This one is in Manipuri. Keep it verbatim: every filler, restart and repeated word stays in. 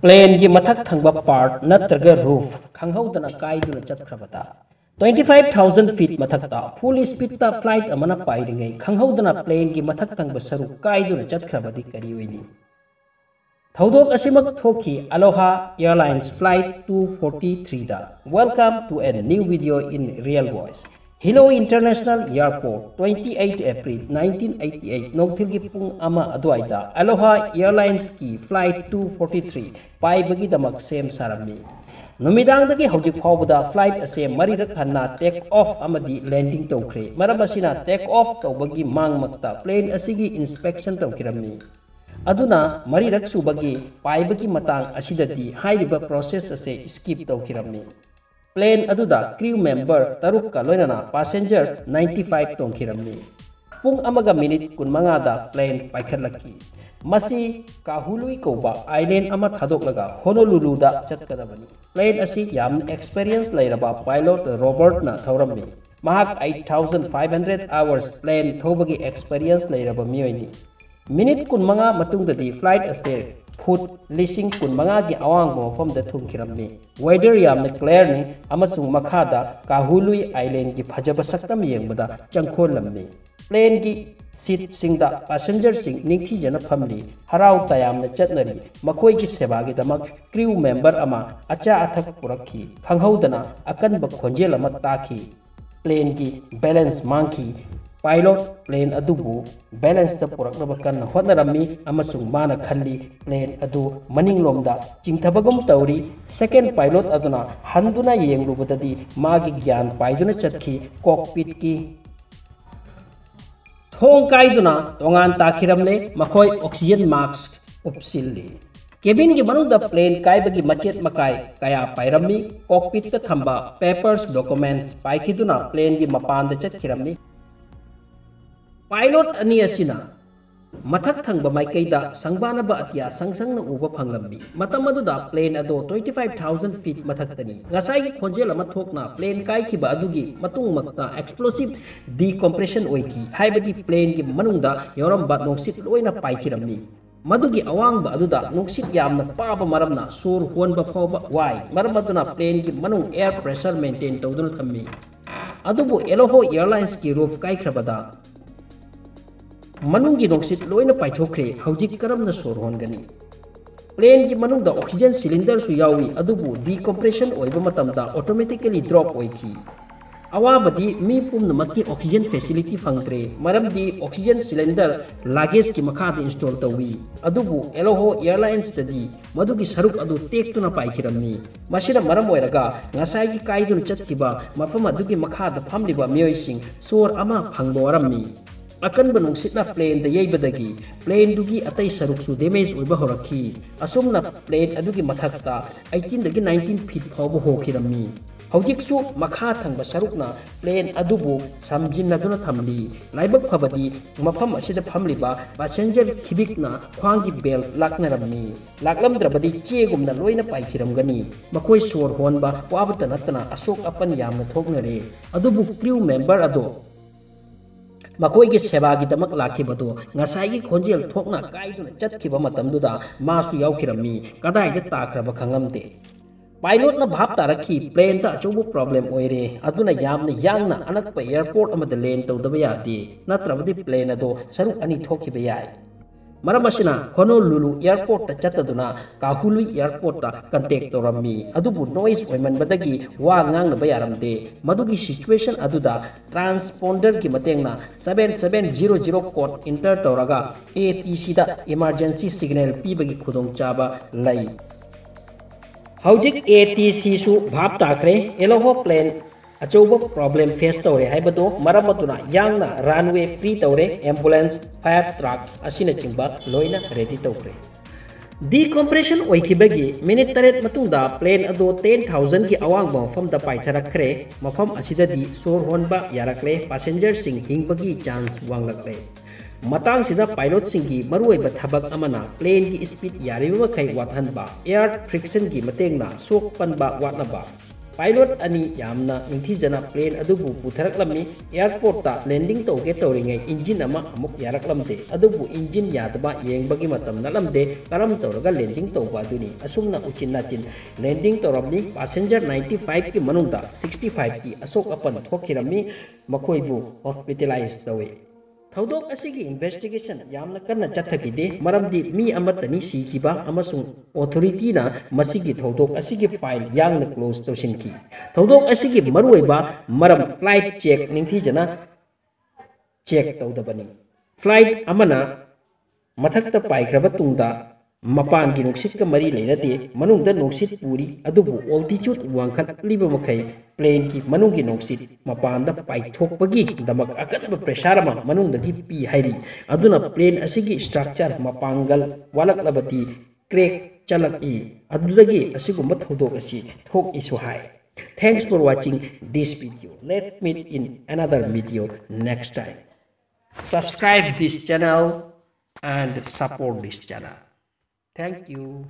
Planeꯒꯤ ꯃꯊꯛ ꯊꯪꯕ part ꯅꯠꯇ꯭ꯔꯒ roof ꯈꯪꯍꯧꯗꯅ ꯀꯥꯏꯗꯨꯅ ꯆꯠꯈ꯭ꯔꯕꯗ, twenty five thousand feet ꯃꯊꯛꯇ full speedꯇ flight ꯑꯃꯅ ꯄꯥꯏꯔꯤꯉꯩ ꯈꯪꯍꯧꯗꯅ planeꯒꯤ ꯃꯊꯛ ꯊꯪꯕ ꯁꯔꯨꯛ ꯀꯥꯏꯗꯨꯅ ꯆꯠꯈ꯭ꯔꯕꯗꯤ ꯀꯔꯤ ꯑꯣꯏꯅꯤ? ꯊꯧꯗꯣꯛ ꯑꯁꯤꯃꯛ ꯊꯣꯛꯈꯤ Aloha Airlines flight two forty threeꯗ꯫ Welcome to a new video in Real Voice. Heathrow International Airport, twenty eight April nineteen eighty eight, ꯅꯨꯡꯊꯤꯜꯒꯤ ꯄꯨꯡ ꯑꯃ ꯑꯗꯨꯋꯥꯏꯗ Aloha Airlinesꯀꯤ flight two forty three ꯄꯥꯏꯕꯒꯤꯗꯃꯛ ꯁꯦꯝ ꯁꯥꯔꯝꯃꯤ꯫ ꯅꯨꯃꯤꯗꯥꯡꯗꯒꯤ ꯍꯧꯖꯤꯛ ꯐꯥꯎꯕꯗ flight ꯑꯁꯦ ꯃꯔꯤꯔꯛ ꯍꯟꯅ take off ꯑꯃꯗꯤ landing ꯇꯧꯈ꯭ꯔꯦ꯫ ꯃꯔꯝ ꯑꯁꯤꯅ take off ꯇꯧꯕꯒꯤ ꯃꯥꯡꯃꯛꯇ plane ꯑꯁꯤꯒꯤ inspection ꯇꯧꯈꯤꯔꯝꯃꯤ꯫ ꯑꯗꯨꯅ ꯃꯔꯤꯔꯛ ꯁꯨꯕꯒꯤ ꯄꯥꯏꯕꯒꯤ ꯃꯇꯥꯡ ꯑꯁꯤꯗꯗꯤ ꯍꯥꯏꯔꯤꯕ process ꯑꯁꯦ skip ꯇꯧꯈꯤꯔꯝꯃꯤ꯫ Plane ꯑꯗꯨꯗ crew member ꯇꯔꯨꯛꯀ ꯂꯣꯏꯅꯅ passenger ninety five ꯇꯣꯡꯈꯤꯔꯝꯃꯤ꯫ ꯄꯨꯡ ꯑꯃꯒ ꯃꯤꯅꯤꯠ ꯀꯨꯟꯃꯉꯥꯗ plane ꯄꯥꯏꯈꯠꯂꯛꯈꯤ꯫ ꯃꯁꯤ Kahului ꯀꯧꯕ island ꯑꯃ ꯊꯥꯗꯣꯛꯂꯒ Honoluluꯗ ꯆꯠꯀꯗꯕꯅꯤ꯫ Plane ꯑꯁꯤ ꯌꯥꯝꯅ experience ꯂꯩꯔꯕ pilot Robertꯅ ꯊꯧꯔꯝꯃꯤ꯫ ꯃꯍꯥꯛ eight thousand five hundred hours plane ꯊꯧꯕꯒꯤ experience ꯂꯩꯔꯕ ꯃꯤꯑꯣꯏꯅꯤ꯫ ꯃꯤꯅꯤꯠ ꯀꯨꯟꯃꯉꯥ ꯃꯇꯨꯡꯗꯗꯤ flight ꯑꯁꯦ ꯐꯨꯠ ꯂꯤꯁꯤꯡ ꯀꯨꯟꯃꯉꯥꯒꯤ ꯑꯋꯥꯡꯕ ꯃꯐꯝꯗ ꯊꯨꯡꯈꯤꯔꯝꯃꯤ꯫ Weather ꯌꯥꯝꯅ clearꯅꯤ ꯑꯃꯁꯨꯡ ꯃꯈꯥꯗ Kahului Islandꯒꯤ ꯐꯖꯕ ꯁꯛꯇꯝ ꯌꯦꯡꯕꯗ ꯆꯪꯈꯣꯜꯂꯝꯃꯤ꯫ Planeꯒꯤ seatꯁꯤꯡꯗ passengerꯁꯤꯡ ꯅꯤꯡꯊꯤꯖꯅ ꯐꯝꯂꯤ, ꯍꯔꯥꯎ ꯇꯌꯥꯝꯅ ꯆꯠꯅꯔꯤ꯫ ꯃꯈꯣꯏꯒꯤ ꯁꯦꯕꯥꯒꯤꯗꯃꯛ crew member ꯑꯃ ꯑꯆꯥ ꯑꯊꯛ ꯄꯨꯔꯛꯈꯤ꯫ ꯈꯪꯍꯧꯗꯅ ꯑꯀꯟꯕ ꯈꯣꯟꯖꯦꯜ ꯑꯃ ꯇꯥꯈꯤ꯫ Planeꯒꯤ balance ꯃꯥꯡꯈꯤ꯫ Pilot plane ꯑꯗꯨꯕꯨ balanceꯇ ꯄꯨꯔꯛꯅꯕ ꯀꯟꯅ ꯍꯣꯠꯅꯔꯝꯃꯤ ꯑꯃꯁꯨꯡ ꯃꯥꯅ ꯈꯜꯂꯤ plane ꯑꯗꯨ ꯃꯅꯤꯡꯂꯣꯝꯗ ꯆꯤꯡꯊꯕꯒꯨꯝ ꯇꯧꯔꯤ꯫ Second pilot ꯑꯗꯨꯅ ꯍꯟꯗꯨꯅ ꯌꯦꯡꯂꯨꯕꯗꯗꯤ ꯃꯥꯒꯤ ꯒ꯭ꯌꯥꯟ ꯄꯥꯏꯗꯨꯅ ꯆꯠꯈꯤ꯫ Cockpitꯀꯤ ꯊꯣꯡ ꯀꯥꯏꯗꯨꯅ ꯇꯣꯉꯥꯟ ꯇꯥꯈꯤꯔꯝꯂꯦ꯫ ꯃꯈꯣꯏ oxygen mask ꯎꯞꯁꯤꯜꯂꯤ꯫ Cabinꯒꯤ ꯃꯅꯨꯡꯗ plane ꯀꯥꯏꯕꯒꯤ ꯃꯆꯦꯠ ꯃꯀꯥꯏ ꯀꯌꯥ ꯄꯥꯏꯔꯝꯃꯤ꯫ Cockpitꯇ ꯊꯝꯕ papers, documents ꯄꯥꯏꯈꯤꯗꯨꯅ planeꯒꯤ ꯃꯄꯥꯟꯗ ꯆꯠꯈꯤꯔꯝꯃꯤ꯫ Pilot ꯑꯅꯤ ꯑꯁꯤꯅ ꯃꯊꯛ ꯊꯪꯕ ꯃꯥꯏꯀꯩꯗ ꯁꯪꯕꯥꯅꯕ ꯑꯇꯤꯌꯥ ꯁꯪ ꯁꯪꯅ ꯎꯕ ꯐꯪꯂꯝꯃꯤ꯫ ꯃꯇꯝ ꯑꯗꯨꯗ plane ꯑꯗꯣ twenty five thousand feet ꯃꯊꯛꯇꯅꯤ꯫ ꯉꯁꯥꯏꯒꯤ ꯈꯣꯟꯖꯦꯜ ꯑꯃ ꯊꯣꯛꯅ plane ꯀꯥꯏꯈꯤꯕ ꯑꯗꯨꯒꯤ ꯃꯇꯨꯡꯃꯛꯇ explosive decompression ꯑꯣꯏꯈꯤ, ꯍꯥꯏꯕꯗꯤ planeꯒꯤ ꯃꯅꯨꯡꯗ ꯌꯥꯎꯔꯝꯕ ꯅꯨꯡꯁꯤꯠ ꯂꯣꯏꯅ ꯄꯥꯏꯈꯤꯔꯝꯃꯤ꯫ ꯃꯗꯨꯒꯤ ꯑꯋꯥꯡꯕ ꯑꯗꯨꯗ ꯅꯨꯡꯁꯤꯠ ꯌꯥꯝꯅ ꯄꯥꯕ ꯃꯔꯝꯅ ꯁꯣꯔ ꯍꯣꯟꯕ ꯐꯥꯎꯕ ꯋꯥꯏ꯫ ꯃꯔꯝ ꯑꯗꯨꯅ planeꯒꯤ ꯃꯅꯨꯡ air pressure maintain ꯇꯧꯗꯨꯅ ꯊꯝꯃꯤ꯫ ꯑꯗꯨꯕꯨ Aloho Airlinesꯀꯤ roof ꯀꯥꯏꯈ꯭ꯔꯕꯗ ꯃꯅꯨꯡꯒꯤ ꯅꯨꯡꯁꯤꯠ ꯂꯣꯏꯅ ꯄꯥꯏꯊꯣꯛꯈ꯭ꯔꯦ꯫ ꯍꯧꯖꯤꯛ ꯀꯔꯝꯅ ꯁꯣꯔ ꯍꯣꯟꯒꯅꯤ? Planeꯒꯤ ꯃꯅꯨꯡꯗ oxygen cylinderꯁꯨ ꯌꯥꯎꯏ, ꯑꯗꯨꯕꯨ decompression ꯑꯣꯏꯕ ꯃꯇꯝꯗ automatically drop ꯑꯣꯏꯈꯤ꯫ ꯑꯋꯥꯕꯗꯤ ꯃꯤ ꯄꯨꯝꯅꯃꯛꯀꯤ oxygen facility ꯐꯪꯗ꯭ꯔꯦ, ꯃꯔꯝꯗꯤ oxygen cylinder luggageꯀꯤ ꯃꯈꯥꯗ install ꯇꯧꯏ꯫ ꯑꯗꯨꯕꯨ Aloho Airlinesꯇꯗꯤ ꯃꯗꯨꯒꯤ ꯁꯔꯨꯛ ꯑꯗꯨ ꯇꯦꯛꯇꯨꯅ ꯄꯥꯏꯈꯤꯔꯝꯃꯤ꯫ ꯃꯁꯤꯅ ꯃꯔꯝ ꯑꯣꯏꯔꯒ ꯉꯁꯥꯏꯒꯤ ꯀꯥꯏꯗꯨꯅ ꯆꯠꯈꯤꯕ ꯃꯐꯝ ꯑꯗꯨꯒꯤ ꯃꯈꯥꯗ ꯐꯝꯂꯤꯕ ꯃꯤꯑꯣꯏꯁꯤꯡ ꯁꯣꯔ ꯑꯃ ꯐꯪꯕ ꯋꯥꯔꯝꯃꯤ꯫ ꯑꯀꯟꯕ ꯅꯨꯡꯁꯤꯠꯅ planeꯗ ꯌꯩꯕꯗꯒꯤ planeꯗꯨꯒꯤ ꯑꯇꯩ ꯁꯔꯨꯛꯁꯨ damage ꯑꯣꯏꯕ ꯍꯧꯔꯛꯈꯤ꯫ ꯑꯁꯨꯝꯅ plane ꯑꯗꯨꯒꯤ ꯃꯊꯛꯇ eighteenꯗꯒꯤ nineteen feet ꯐꯥꯎꯕ ꯍꯣꯈꯤꯔꯝꯃꯤ꯫ ꯍꯧꯖꯤꯛꯁꯨ ꯃꯈꯥ ꯊꯪꯕ ꯁꯔꯨꯛꯅ plane ꯑꯗꯨꯕꯨ ꯁꯝꯖꯤꯟꯅꯗꯨꯅ ꯊꯝꯂꯤ꯫ ꯂꯥꯏꯕꯛ ꯐꯕꯗꯤ ꯃꯐꯝ ꯑꯁꯤꯗ ꯐꯝꯂꯤꯕ passenger ꯈꯤꯕꯤꯛꯅ ꯈ꯭ꯋꯥꯡꯒꯤ belt ꯂꯥꯛꯅꯔꯝꯃꯤ꯫ ꯂꯥꯛꯂꯝꯗ꯭ꯔꯕꯗꯤ ꯆꯦꯒꯨꯝꯅ ꯂꯣꯏꯅ ꯄꯥꯏꯈꯤꯔꯝꯒꯅꯤ꯫ ꯃꯈꯣꯏ ꯁꯣꯔ ꯍꯣꯟꯕ ꯋꯥꯕꯇ ꯅꯠꯇꯅ ꯑꯁꯣꯛ ꯑꯄꯟ ꯌꯥꯝꯅ ꯊꯣꯛꯅꯔꯦ꯫ ꯑꯗꯨꯕꯨ crew member ꯑꯗꯣ ꯃꯈꯣꯏꯒꯤ ꯁꯦꯕꯥꯒꯤꯗꯃꯛ ꯂꯥꯛꯈꯤꯕꯗꯨ ꯉꯁꯥꯏꯒꯤ ꯈꯣꯟꯖꯦꯜ ꯊꯣꯛꯅ ꯀꯥꯏꯗꯨꯅ ꯆꯠꯈꯤꯕ ꯃꯇꯝꯗꯨꯗ ꯃꯥꯁꯨ ꯌꯥꯎꯈꯤꯔꯝꯃꯤ꯫ ꯀꯗꯥꯏꯗ ꯇꯥꯈ꯭ꯔꯕ ꯈꯪꯂꯝꯗꯦ꯫ Pilotꯅ ꯚꯥꯞ ꯇꯥꯔꯛꯈꯤ, planeꯗ ꯑꯆꯧꯕ problem ꯑꯣꯏꯔꯦ, ꯑꯗꯨꯅ ꯌꯥꯝꯅ ꯌꯥꯡꯅ ꯑꯅꯛꯄ airport ꯑꯃꯗ land ꯇꯧꯗꯕ ꯌꯥꯗꯦ, ꯅꯠꯇ꯭ꯔꯕꯗꯤ plane ꯑꯗꯣ ꯁꯔꯨꯛ ꯑꯅꯤ ꯊꯣꯛꯈꯤꯕ ꯌꯥꯏ꯫ ꯃꯔꯝ ꯑꯁꯤꯅ Honolulu airportꯇ ꯆꯠꯇꯗꯨꯅ Kahului airportꯇ contact ꯇꯧꯔꯝꯃꯤ, ꯑꯗꯨꯕꯨ noise ꯑꯣꯏꯃꯟꯕꯗꯒꯤ ꯋꯥ ꯉꯥꯡꯅꯕ ꯌꯥꯔꯝꯗꯦ꯫ ꯃꯗꯨꯒꯤ situation ꯑꯗꯨꯗ transponderꯒꯤ ꯃꯇꯦꯡꯅ seven seven zero zero code enter ꯇꯧꯔꯒ ATCꯗ emergency signal ꯄꯤꯕꯒꯤ ꯈꯨꯗꯣꯡꯆꯥꯕ ꯂꯩ꯫ ꯍꯧꯖꯤꯛ ATCꯁꯨ ꯚꯥꯞ ꯇꯥꯈ꯭ꯔꯦ, Aloho plane ꯑꯆꯧꯕ problem face ꯇꯧꯔꯦ ꯍꯥꯏꯕꯗꯨ꯫ ꯃꯔꯝ ꯑꯗꯨꯅ ꯌꯥꯡꯅ runway free ꯇꯧꯔꯦ, ambulance, fire truck ꯑꯁꯤꯅꯆꯤꯡꯕ ꯂꯣꯏꯅ ready ꯇꯧꯈ꯭ꯔꯦ꯫ Decompression ꯑꯣꯏꯈꯤꯕꯒꯤ minute ꯇꯔꯦꯠ ꯃꯇꯨꯡꯗ plane ꯑꯗꯨ ten thousandꯒꯤ ꯑꯋꯥꯡꯕ ꯃꯐꯝꯗ ꯄꯥꯏꯊꯔꯛꯈ꯭ꯔꯦ꯫ ꯃꯐꯝ ꯑꯁꯤꯗꯗꯤ ꯁꯣꯔ ꯍꯣꯟꯕ ꯌꯥꯔꯛꯂꯦ, passengerꯁꯤꯡ ꯍꯤꯡꯕꯒꯤ chance ꯋꯥꯡꯂꯛꯂꯦ꯫ ꯃꯇꯥꯡꯁꯤꯗ pilotꯁꯤꯡꯒꯤ ꯃꯔꯨꯑꯣꯏꯕ ꯊꯕꯛ ꯑꯃꯅ planeꯒꯤ speed ꯌꯥꯔꯤꯕ ꯃꯈꯩ ꯋꯥꯠꯍꯟꯕ, air frictionꯒꯤ ꯃꯇꯦꯡꯅ ꯁꯣꯛ ꯄꯟꯕ ꯋꯥꯠꯅꯕ, Pilot ꯑꯅꯤ ꯌꯥꯝꯅ ꯅꯤꯡꯊꯤꯖꯅ plane ꯑꯗꯨꯕꯨ ꯄꯨꯊꯔꯛꯂꯝꯃꯤ꯫ Airportꯇ landing ꯇꯧꯒꯦ ꯇꯧꯔꯤꯉꯩ engine ꯑꯃ ꯑꯃꯨꯛ ꯌꯥꯔꯛꯂꯝꯗꯦ꯫ ꯑꯗꯨꯕꯨ engine ꯌꯥꯗꯕ ꯌꯦꯡꯕꯒꯤ ꯃꯇꯝ ꯅꯠꯂꯝꯗꯦ꯫ ꯀꯔꯝ ꯇꯧꯔꯒ landing ꯇꯧꯕ ꯑꯗꯨꯅꯤ꯫ ꯑꯁꯨꯝꯅ ꯎꯆꯤꯟ ꯅꯥꯆꯤꯟ landing ꯇꯧꯔꯝꯃꯤ꯫ Passenger ninety fiveꯀꯤ ꯃꯅꯨꯡꯗ sixty fiveꯀꯤ ꯑꯁꯣꯛ ꯑꯄꯟ ꯊꯣꯛꯈꯤꯔꯝꯃꯤ꯫ ꯃꯈꯣꯏꯕꯨ hospitalize ꯇꯧꯏ꯫ ꯊꯧꯗꯣꯛ ꯑꯁꯤꯒꯤ investigation ꯌꯥꯝꯅ ꯀꯟꯅ ꯆꯠꯊꯈꯤꯗꯦ, ꯃꯔꯝꯗꯤ ꯃꯤ ꯑꯃꯠꯇꯅꯤ ꯁꯤꯈꯤꯕ ꯑꯃꯁꯨꯡ authorityꯅ ꯃꯁꯤꯒꯤ ꯊꯧꯗꯣꯛ ꯑꯁꯤꯒꯤ file ꯌꯥꯡꯅ close ꯇꯧꯁꯤꯟꯈꯤ꯫ ꯊꯧꯗꯣꯛ ꯑꯁꯤꯒꯤ ꯃꯔꯨꯑꯣꯏꯕ ꯃꯔꯝ flight check ꯅꯤꯡꯊꯤꯖꯅ check ꯇꯧꯗꯕꯅꯤ꯫ Flight ꯑꯃꯅ ꯃꯊꯛꯇ ꯄꯥꯏꯈ꯭ꯔꯕ ꯇꯨꯡꯗ ꯃꯄꯥꯟꯒꯤ ꯅꯨꯡꯁꯤꯠꯀ ꯃꯔꯤ ꯂꯩꯅꯗꯦ꯫ ꯃꯅꯨꯡꯗ ꯅꯨꯡꯁꯤꯠ ꯄꯨꯔꯤ, ꯑꯗꯨꯕꯨ altitude ꯋꯥꯡꯈꯠꯂꯤꯕ ꯃꯈꯩ planeꯒꯤ ꯃꯅꯨꯡꯒꯤ ꯅꯨꯡꯁꯤꯠ ꯃꯄꯥꯟꯗ ꯄꯥꯏꯊꯣꯛꯄꯒꯤꯗꯃꯛ ꯑꯀꯟꯕ pressure ꯑꯃ ꯃꯅꯨꯡꯗꯒꯤ ꯄꯤ ꯍꯥꯏꯔꯤ꯫ ꯑꯗꯨꯅ plane ꯑꯁꯤꯒꯤ structure ꯃꯄꯥꯡꯒꯜ ꯋꯥꯠꯂꯛꯂꯕꯗꯤ crack ꯆꯠꯂꯛꯏ꯫ ꯑꯗꯨꯗꯒꯤ ꯑꯁꯤꯒꯨꯝꯕ ꯊꯧꯗꯣꯛ ꯑꯁꯤ ꯊꯣꯛꯏꯁꯨ ꯍꯥꯏ꯫ Thanks for watching this video. Let's meet in another video next time. Subscribe this channel and support this channel. Thank you.